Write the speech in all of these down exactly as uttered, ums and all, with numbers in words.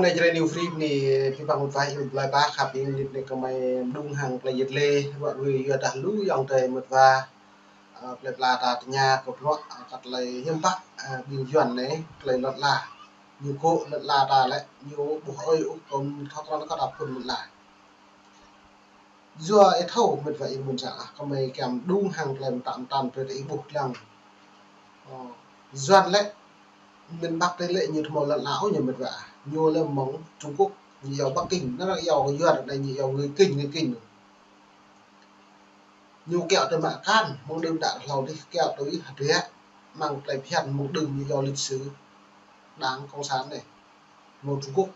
Anai Jrai New Free anai, pơpă mơ̆ng mơwah ih blai ƀă khăp ing nit anai kơmơi mơđung hăng plei yet lê, wă wih yua dah lu ayŏng adơi mơwah. Ơ, plei pla ta tơña kơ bruă, ơ, kơ tơlơi hiư̆m pă, ơ, ƀing Yuan anai, tơlơi lŏn ala. Ñu kơ lŏn ala ta lĕ, ñu ƀu ơi ôh kơ thâo krăn kơ ta phun lŏn ala. Yua ih thâo mơwah ih ƀuôn sang ah, kơmơi kiăng mơđung hăng tơlơi mơtam mơtam brơi ih ƀuh lăng. Ơ, Yuan lĕ, miền Bắc tơ lĕ ñu ƀu hmâo lŏn ala ôh ñu mơwah. Ñu lĕ mơ̆ng Trung Quốc, ñu yua Bắc Kinh, anŭn yua Yuan anai ñu yua người Kinh, người Kinh. Ñu kiaŏ tui mă akan, mơ̆ng đưm đă hlâo dih kiaŏ tui hơdră, mơ̆ng tơlơi phiăn mơ̆ng đưm ñu yua lịch sử Đảng Cộng sản anai. Mơ̆ng Trung Quốc.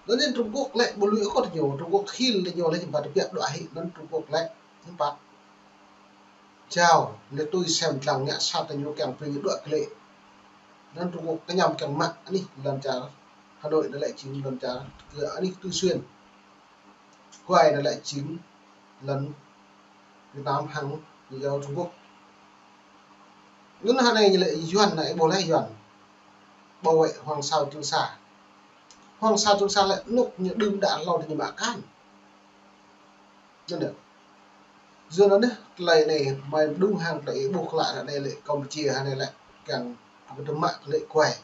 Anŭn anai Trung Quốc lĕ ƀu lui ôh kơ ñu, Trung Quốc khĭl lĕ ñu lĕ hiư̆m pă tơbiă đuaĭ hĭ, anŭn Trung Quốc lĕ hiư̆m pă. Jao, lĕ tui sem lăng ngă sat tơ ñu kiăng brơi ñu đuaĭ klĕ. Anŭn Trung Quốc kơñăm kiăng mă anih lŏn čar Hà Nội anai lĕ jing lŏn čar kơ anih Tứ Xuyên. Kuai anai lĕ jing lŏn Việt Nam hăng ñu yua Trung Quốc. Anŭn hơnai ñu lĕ Yuan anai ƀuh lĕ Yuan. Bảo vệ Hoàng Sa Trường Sa. Hoàng Sa Trường Sa lĕ anŭn ñu đưm đă hlâo dih ñu mă akan. Anŭn yơh. Yua anŭn yơh, tơlơi anai, mơi mơđung hăng tơlơi ih ƀuh klă anai lĕ Campuchia anai lĕ kiăng ƀu tơmă klĕ kuai.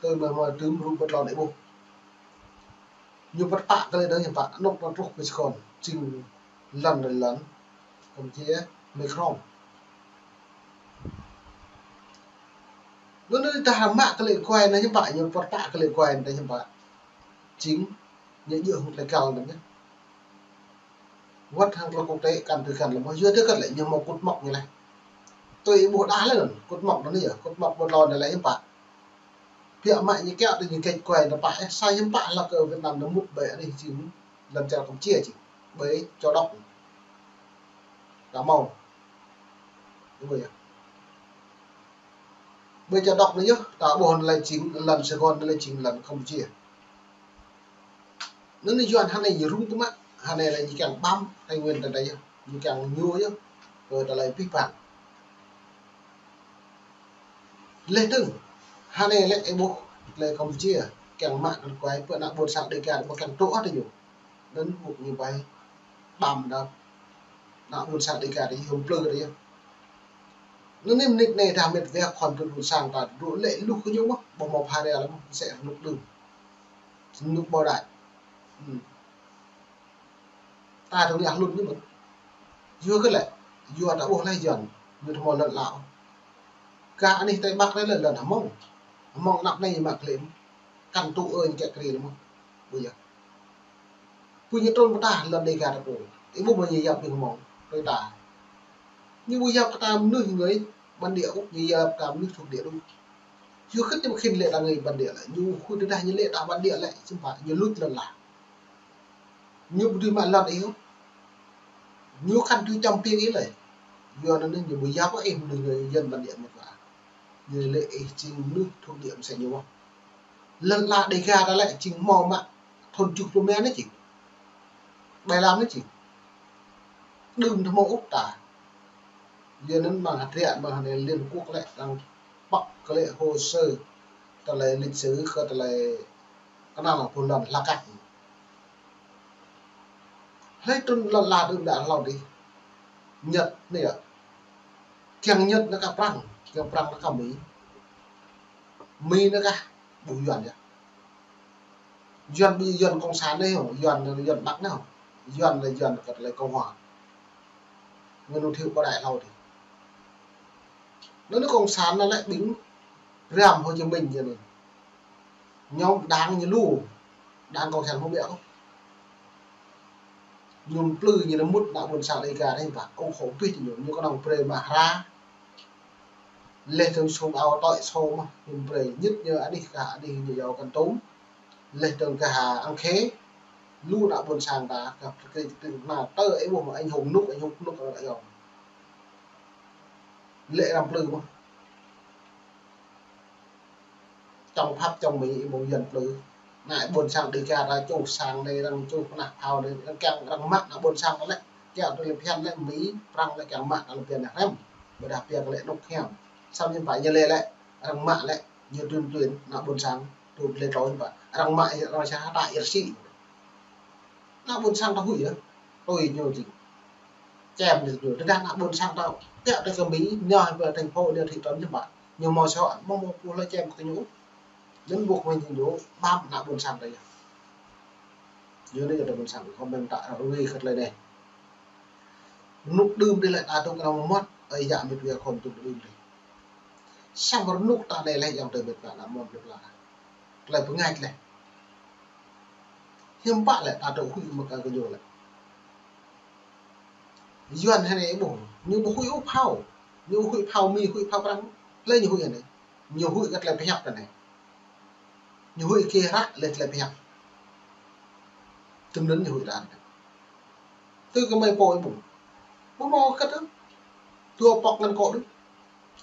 Tui mơi mơi tơm rup ƀơi tlôn ih ƀuh. Ñu pơtă klĕ dơ̆ng ñu pă anŭn pơtruh pơskon. Jing lŏn lŏn lŏn. Kơmơi či mơkrong. Anŭn anai tơdah mă klĕ kuai anai ñu pă, ñu pơtă klĕ kuai anai ñu pă. Jing ñu djơ̆ hăng klĕ kal anai ñu. Wơ̆t hăng klĕ quốc tế kăn tui kăn lĕ mơ̆ yua tơ kơt lĕ ñu hmâo cột mốc ñu lĕ. Tui ih ƀuh đah lĕ anŭn, cột mok anŭn yơh, cột mok ƀơi tlôn anai lĕ ñu pă. Biă mă ñu kiaŏ tui ñu kĕč kuai anai pă, ơ, sa hiư̆m pă hlăk kơ Việt Nam anai mŭt ƀơi anai jing lŏn čar Campuchia jing. Ƀơi Châu Đốc. Cà Mau. Ƀơi yơh. Ƀơi Châu Đốc anai yơh, ta ƀuh anai lĕ jing lŏn Sài Gòn anai lĕ jing lŏn Campuchia. Anŭn anai Yuan hơnai ñu rŭng tơmă, hơnai lĕ ñu kiăng ƀăm Tây Nguyên tơ anai yơh, ñu kiăng ñu yơh, kơ tơlơi pih pang. Lĕ tơ̆ng, hơnai lĕ ih ƀuh, lĕ Campuchia, kiăng mă kơ kuai, pơ ană ƀuôn sang Đêga, ƀu kiăng tŭ ôh tơ ñu. Anŭn ƀuh ñu ƀai ƀăm đa. Ană ƀuôn sang Đêga dih, hơm plư dih yơh. Anŭn anai mơnit anai dah mĕt wĕ khŏm tui ƀuôn sang ta, dŏ lĕ luh kơ ñu mơ̆, ƀu hmâo phara lĕ mơ̆, sĕ rơnŭk đưm. Rơnŭk ƀôdah. Hmm. Ta tơ̆ng yah lŭn ñu mơ̆n. Yua kơ lĕ, yua ta ƀuh lĕ Yuan, ñu tơ hmâo lŏn ala. Kơ anih Tây Bắc anai lĕ lŏn Hmông. Hmông anăp anai ñu mă klĕ. Kăn tŭ ơi ñu kiăng kri lĕ mơ̆n. Ƀu yơh. Pô ñu trŭn pơtah lŏn Đêga ta pô. Ih ƀuh mơ̆ ñu yap ƀing Hmông. Tui ta. Ñu ƀu yap kơ ta mơnuih người bản địa ôh, ñu yap kơ ta mơnuih thuộc địa đôč. Yua khĭt ñu khĭn lĕ ta người bản địa lĕ. Ñu khui tơdah ñu lĕ ta bản địa lĕ. Sĭm pă ñu luč lŏn ala. Ñu ƀu dưi mă lŏn ih ôh. Ñu kăn dưi čăm piêng ih lĕ. Yua anŭn ñu ƀu yap ôh ih mơnuih người dân bản địa mơ̆n wă. Ñu lĕ ih jing mơnuih thuộc địa mơsĕ ñu mơ̆n. Lŏn ala Đêga ta lĕ jing hmâo mă thun tơjuh pluh rơma anai jing. Ƀai lam anai jing. Đưm tơ hmâo ôh ta. Yua anŭn mơ̆ng hơdră mơ̆ng hơnai Liên Hợp Quốc lĕ đang pŏk kơ lĕ hồ sơ tơlơi lịch sử kơ tơlơi kơnăl pô lŏn hlak kăt. Hlơi trŭn lŏn ala đưm đă hlâo dih. Nhật anai yơh. Kiăng Nhật anai kah Prăng, kiăng Prăng anai kah Mi. Mi anai kah ƀu Yuan yơh. Yuan ƀu Yuan cộng sản anai hŏ, Yuan, Yuan Bắc anai hŏ. Yuan lĕ Yuan kơ tơlơi cộng hòa. Nguyễn Văn Thiệu ƀu đaĭ hlâo dih. Anŭn anai cộng sản anai lĕ ƀing răm Hồ Chí Minh ñu anai. Ñu đảng ñu lu, đảng cộng sản hmâo ƀiă ôh. Ñu plư ñu anai mŭt ană ƀuôn sang Đêga anai pă, ủng hộ pih ñu, ñu kơnơ̆ng brơi mă hra. Leh tơ̆ng sum ao tơi sum mơ̆, ñu brơi ñit ñu anih kah anih ñu yua kăn tŭm. Leh tơ̆ng kah hăng khĕ, lu ană ƀuôn sang ta, kah kri kri na tơ ih ƀuh mơ̆ anh hùng ƀu ƀuh, anh hùng ƀu ƀuh kơ ană yong. Lĕ răm plư mơ̆. Čŏng Pháp čŏng Mi ih ƀuh Yuan plư. Ană ƀuôn sang Đêga ta čuh sang anai, arăng čuh pơnah phao anai, arăng kiăng arăng mă ană ƀuôn sang ta lĕ. Kiăng tơlơi phiăn lĕ Mi, Prăng lĕ kiăng mă tơlơi phiăn anai hrăm. Ƀôdah pia kơ lĕ anŭk hiam. Samơ̆ ñu pă ñu lĕ lĕ, arăng mă lĕ, ñu tuyên tuyên ană ƀuôn sang. Tŭ lĕ tơlơi pă. Arăng mă, arăng sa hơtai ir sĭ. Ană ƀôn sang ta huĭ yơh. Tui ñu jing. Čem ñu. Tơdah ană ƀôn sang ta. Tiăp tơ kơ Mi, ñu pơ thành phố, ñu thị trấn ñu pă. Ñu mâo sô, mâo mâo pô lĕ čem kơ ñu. Anŭn ƀuh mơ̆ng ñu, ƀăm ană ƀôn sang ta yơh. Yua anŭn yơh ană ƀôn sang, khŏm ƀing ta rơwĭ kơ tơlơi anai. Rơnŭk đưm dih lĕ ta tŭ kơnơ̆ng mơmŏt, ơi yă mĕt wa khŏm tŭ đưm dih. Samơ̆ rơnŭk ta anai lĕ yang tơ mĕt wa ană mơmŏt mĕt wa. Tơlơi pơngač lĕ. Hiư̆m pă lĕ ta tŭ huĭ mă kơ ñu lĕ. Yuan hơnai ƀuh, ñu ƀu huĭ ôh phao. Ñu huĭ phao Mi, huĭ phao Prăng. Lĕ ñu huĭ hơnai. Ñu huĭ kơ tơlơi pơhiăp ta anai. Ñu huĭ kơ hră lĕ tơlơi pơhiăp. Tơm anŭn ñu huĭ đa. Tui kơ mơi pô ih ƀuh. Ƀu mâo kơt ôh. Dua pŏk ngăn kŏ đôč.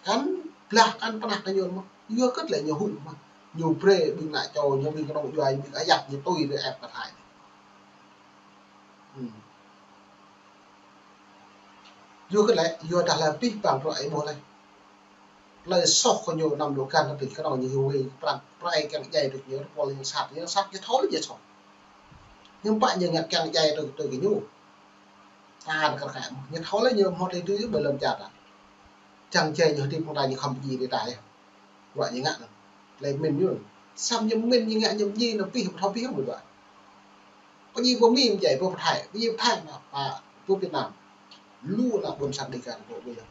Kăn blah kăn pơnah kơ ñu mơ̆n. Yua kơt lĕ ñu huĭ mơ̆n. Ñu brơi ƀing ană čô, ñu ƀing kơnơ̆ng djuai, ƀing ayăt ñu tui rơ ĕp kơ Thái. Hmm. Yua kơ lĕ, yua dah lĕ pih pang prăk ih ƀuh lĕ. Tơlơi soh kơ ñu anăm dŏ găn pih kơnơ̆ng ñu huĭ prăk, prăk kiăng djai tui ñu, pô lĕ ñu sat, ñu sat ñu thâo lĕ ñu soh. Hiư̆m pă ñu ngă kiăng djai tui, tui kơ ñu. Ta kơ kơ, ñu thâo lĕ ñu hmâo tui tui ƀơi lŏn čar ta. Čang djai ñu hơdip hăng ta ñu khŏm pơdjai tui ta yơh. Bruă ñu ngă anŭn. Tơlơi pơmĭn ñu. Samơ̆ ñu pơmĭn ñu ngă ñu pơdjai anŭn pih, ƀu thâo pih ôh ƀu djơ̆. Pơdjai pơ Mi pơdjai, pơ Thái, pơdjai pơ Thái anŭn, pơ, pơ Việt Nam. Lu ană ƀôn sang Đêga ta pô ƀu djơ̆.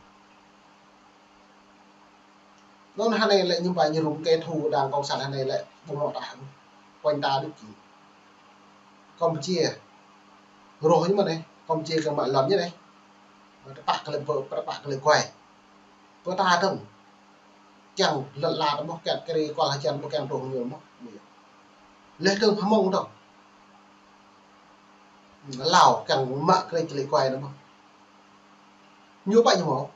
Anŭn hơnai lĕ ñu pă ñu rŭng kơ thù đảng cộng sản hơnai lĕ ƀu mâo ta. Quanh ta đôč jing. Campuchia. Rŏh ñu mơ̆n anai, Campuchia kơ mă lŏn ñu anai. Tơpă kơ lĕ pơ, tơpă kơ lĕ kuai. Pơ ta dơ̆ng. Kiăng lŏn ala ta mơ̆n, kiăng kơri kual hơjăn mơ̆n, kiăng tŏng ñu mơ̆n. Lĕ dơ̆ng Hmông dơ̆ng. Lao kiăng mă kơri čơlĭ kuai ta mơ̆n. Ñu pă ñu mâo.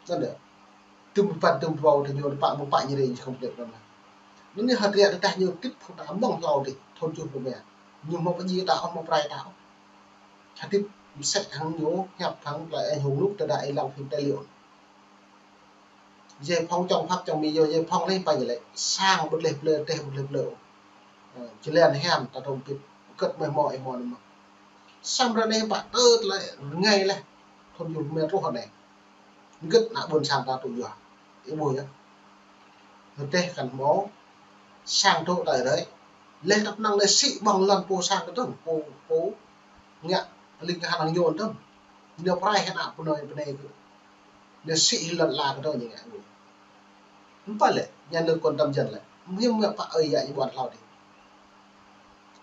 Anŭn yơh. Tơm pă tơm pă tơ ñu pă mơ̆n pă ñu ri ñu khŏm tơlơi anŭn. Anŭn yơh hơdră tơdah ñu tĭp phung ta mơ̆ng hlâo dih, thun tơjuh pluh rơma. Ñu mâo pơdjai ta ôh, mâo prai ta ôh. Hơdip mơsĕ hăng ñu, hiăp hăng tơlơi ih hung lŭk tơdah ih lăng phim tài liệu. Giải phóng chống Pháp chống Mỹ, giải phóng lĕ pă ñu lĕ. Sang ƀu lĕ plơi, teh ƀu lĕ plơi. Ơ, jơlan hiam ta tŏm pit, kơt mơ̆ mâo ih mâo anŭn mơ̆n. Samơ̆ ră anai pă tơl tơlơi rơngai lĕ. Thun tơjuh rơma truh anai. Gĭt ană ƀôn sang ta tŭ yua. Ih ƀuh yơh. Rơdêh kăn hmâo. Sang tŭ đơi đơi. Lĕ tăp năng lĕ sĭ ƀơ̆ng lŏn pô sang kơdơ̆ng. Pô, pô. Ngă. Ling kơ hăng ñu dơ̆ng. Ñu prai hơnă pơnơi pơnai kơ. Ñu sĭ lŏn ala kơdơ̆ng ñu ngă. Hiư̆m pă lĕ. Nhà nước quan tâm dân lĕ. Hiư̆m pă ơi yă ñu ƀuăn hlâo dih.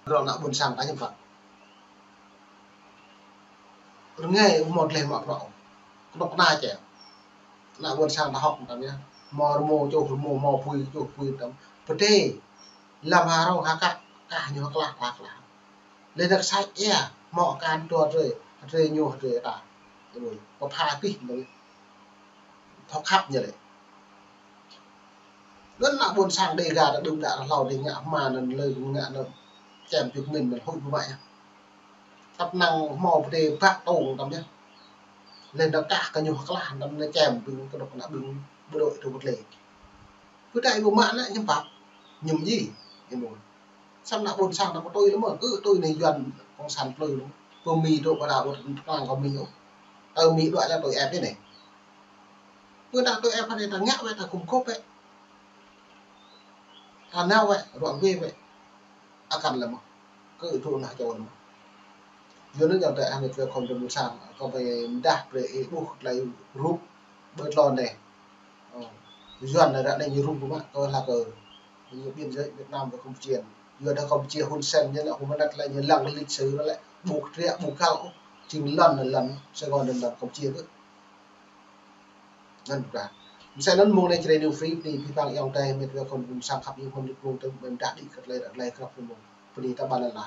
Rŏ ană ƀôn sang ta hiư̆m pă. Rơngai ƀu mâo tơlơi mă bruă. Kơnuk kơna čem. Ană ƀôn sang ta hŏk tăm yơh. Mâo rơmô čuh rơmô, mâo apui čuh apui tăm. Pơdai. Lăm ha rong ha kah, kah ñu ha klah, klah, klah. Lĕ ană kơsai ia, mâo akan dua drơi, drơi ñu, drơi ta. Ơ, pơpha pih tăm. Thâo khăp ñu lĕ. Anŭn ană ƀôn sang Đêga ta đưm đă hlâo dih ngă hma anŭn lơi ngă anŭn čem čuk min anŭn huĭ ƀu mă yơh. Tăp năng hmâo pơdai bă tông tăm yơh. Lĕ anŭn kah kơ ñu klah tăm anŭn čem ƀing kơnuk kơna ƀing bộ đội tŭ pơtlê. Pơdai ƀu mă anŭn hiư̆m pă. Ñum ji. Ñu ƀu. Samơ̆ ană ƀôn sang ta pơtui lĕ mơ̆, kơ tui anai Yuan cộng sản plư lĕ mơ̆. Pơ Mi dŏ pơ đa ƀu tơklang kơ Mi ôh. Tơ Mi đuaĭ lĕ tui ĕp anai. Pơ đa tui ĕp anai ta ngă wĕ ta gum gôp wĕ. Ta nao wĕ, ruă wĕ wĕ. Akan lĕ mơ̆. Kơ tui anai čô lĕ mơ̆. Yua anŭn yơh tơ ăt met wa khŏm tơm ƀôn sang, kơ ƀing dah brơi ih ƀuh tơlơi rup ƀơi tlôn anai. Ơ, Yuan anai ră anai ñu rŭng ƀu mă kơ hla kơ ñu biên giới Việt Nam và Campuchia. Yua dah Campuchia Hun Sen ñu anŭn hơmâo anŭn lĕ ñu lăng lịch sử anŭn lĕ ƀu kơtriă ƀu kăl ôh. Jing lŏn anŭn lŏn Sài Gòn anŭn lŏn Campuchia kơ. Anŭn ƀuh. Mơsĕ anŭn mơ̆ng anai Jrai New Free, pơni pih pang ayŏng adơi met wa khŏm tơm ƀôn sang khăp ñu khŏm lip mơ̆ng tơm ƀing dah đĭ kơ tơlơi, tơlơi krăp mơ̆ng. Pơni ta ƀan lăn la.